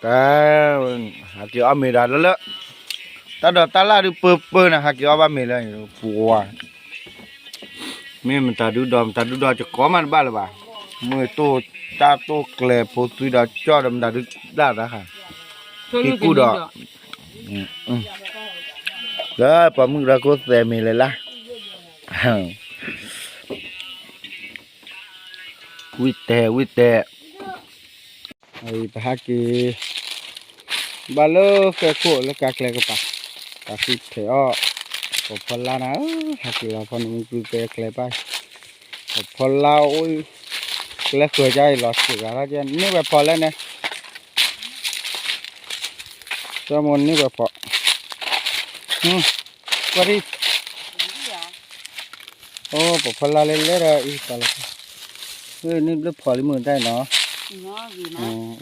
ဟဲက့ၤအီၣ်မ့ၤဒီးလၢလၢ, တၢ်ဒိးတၢ်လၢ်ဒုးပၢပၢန့ၣ် ဟဲက့ၤအီၣ်ဘၣ်မ့ၤလၢပှၤ, မ့ၢ်မတၤဒုဒီး မတၤဒုဒီးကကိးမးတဘၣ်လၢၤဘၣ်, မ့ၢ်တိၢ်တၢ်တိၢ်ကျဲၤဖိသွံဒီးကၠီၣ်ဒီးမတၤဒုဒၣ်တၢ်ဃာ်, ဟံၣ်ကူၣ်ဒီး, လၢပှၤမုၣ်ကရၢခိၣ်သဲးမ့ၤလဲၤလၢ်, ဝံၣ်တဲာ်ဝံၣ်တဲာ် ပဟဲက့ၤ ဘၣ်လၢဃဲခိၣ်လၢကါကျဲကပၤ, ပှၤဃုထံးအီၣ်, ပဖီလာ်နၤ, ဟဲက့ၤလီၤဖီနမူကွံာ်ပဲကျဲဘၣ်, ပဖီလာ်အိၣ်, ကျဲဃၢၤကါအံၤလီၤစှၤဂၤထီၣ်ကဲ န့ၢ်ဝဲဖီလဲၣ်န့ၣ်, ကၠီမိၢ်န့ၢ်ဝဲဖီ, ကွၢ်ဒံး အိ ပဖီလာ်လဲၤလဲၤဒီးအံၤပာ်လီၤ, န့ၣ်ဘျုးဖီလံမုၢ်တၢ်နီၤ,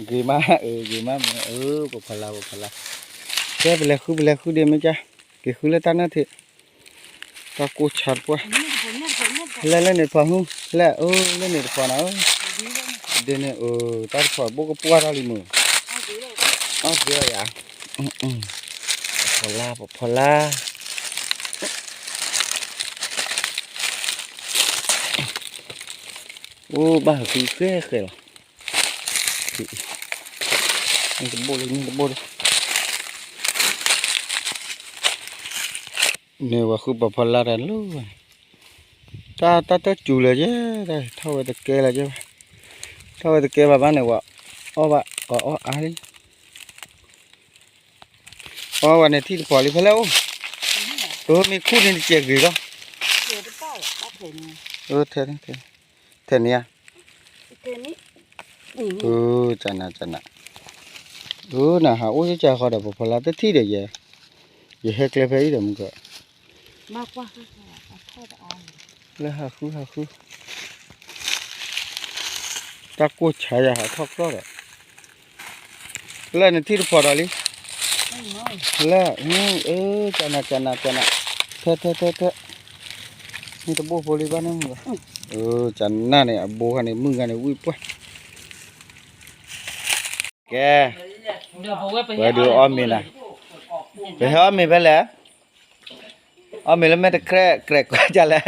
ဂ့ၤမး ဂ့ၤမးမ့ၢ် ပဖီလာ် ပဖီလာ်, ကဲပလဲၤဃုပလဲၤဃုဒ်မ့ၢ်ကါ, က့ၤဃုလၢတၢ်နၢ်ထံး, တၢ်ကိၢ်ဆါတပှၢ်, လဲၤလၢန့ၣ်တဖီဟူ, လဲၤ လၢန့ၣ်တဖီနၤ, ဒ်န့ၣ် တၢ်တဖီဘိၣ်ကပှၢ်ထီၣ်လံမုၢ်, အီၣ်က့ၤလီၤယၤ, ပဖီလာ် ပဖီလာ် အိၣ်ဘၣ်ဃုဃဲဃဲလီၤ, န့ၣ်တဘိၣ်လံ န့ၣ်တဘိၣ်လံ, န့ၣ်ဝဲဃုပဖီလာ်တၢ်လၢ, တၢ်တၢ်တၢ်စူၤလၢၤယဲ, ထီၣ်ဝဲတကဲလၢၤယဲဘၣ်, ထီၣ်ဝဲတကဲဘၣ်ဘၣ်န့ၣ်ဝဲ, အီၣ်ဘၣ် အီၣ်အါလံ အီၣ်ဝဲန့ၣ်ထံၣ်တဖီလံဖဲလဲၣ်အိၣ်, မ့ၢ်ခူၣ်န့ၣ်တစဲးဂ့ၤလီၤ, ထဲန့ၣ်ဧါ, ကနၣ်ကနၣ်, နဟးအိၣ်ကၢဃီဒီးပဖီလာ်တထံၣ်ဒီးယဲ, ယဟဲကျဲဖဲအံၤဒီးမုၢ်က, လၢဟးဃုဟးဃု တၢ်ကိၢ်ဆါယၤဟးထီၣ်ကျီၢ်ဒီး, လၢနထံၣ်တဖီဒီးလံ, လၢ, ကနၣ်ကနၣ်ကနၣ်, ထဲထဲထဲထဲ, မ့ၢ်တဘိၣ်ဖိလံဘၣ်န့ၣ်မုၢ်ဘၣ်, ကနၣ်န့ၣ် အဘိခါန့ၣ် မုၢ်ဂၤန့ၣ် ဝံၣ်ပှၢ်, ကဲ, ပဝဲဒုးအီၣ်မ့ၤနၤ, ပဟဲအီၣ်မ့ၤဖဲလဲၣ်, အီၣ်မ့ၤလၢမဲာ်တကြဲးကြဲးကွၢ်ဒ်လဲၣ်,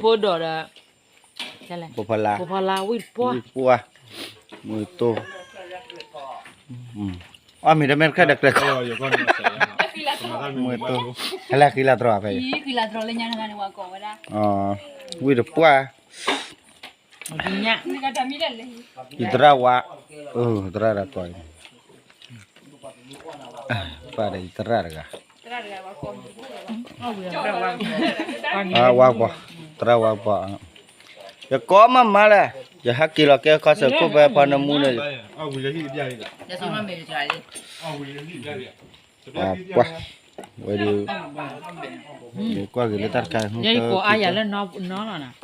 ဖိဒီး, ပဖီလာ်, ဝံၣ်ပှၢ်, မုၢ်တိၢ်, အီၣ်မ့ၤလၢမဲာ်တကြဲးဒီးကြဲးကွၢ်, မုၢ်တိၢ်, ဟဲလၢဃံလၤတြီၤဖဲ, ဝံၣ်တပှၢ် ယသရၣ်ဝါ, သရၣ်တၢ်ကွၢ်, ပၢ်ဒီးယသရၣ်တဂၤ, ဝါပှီၤ, သရၣ်ဝါပှီၤ, ယကိးမးမးလဲၣ်, ယဟဲက့ၤလီၤကဲခီစၢၤခိၣ်ဖဲဖီနမူန့ၣ်, ပှၢ်, ဝဲဒုး, ယကွၢ်က့ၤလၢတၢ်တခါ, ယကိးအါယၤလၢနီၤလီၤနၤ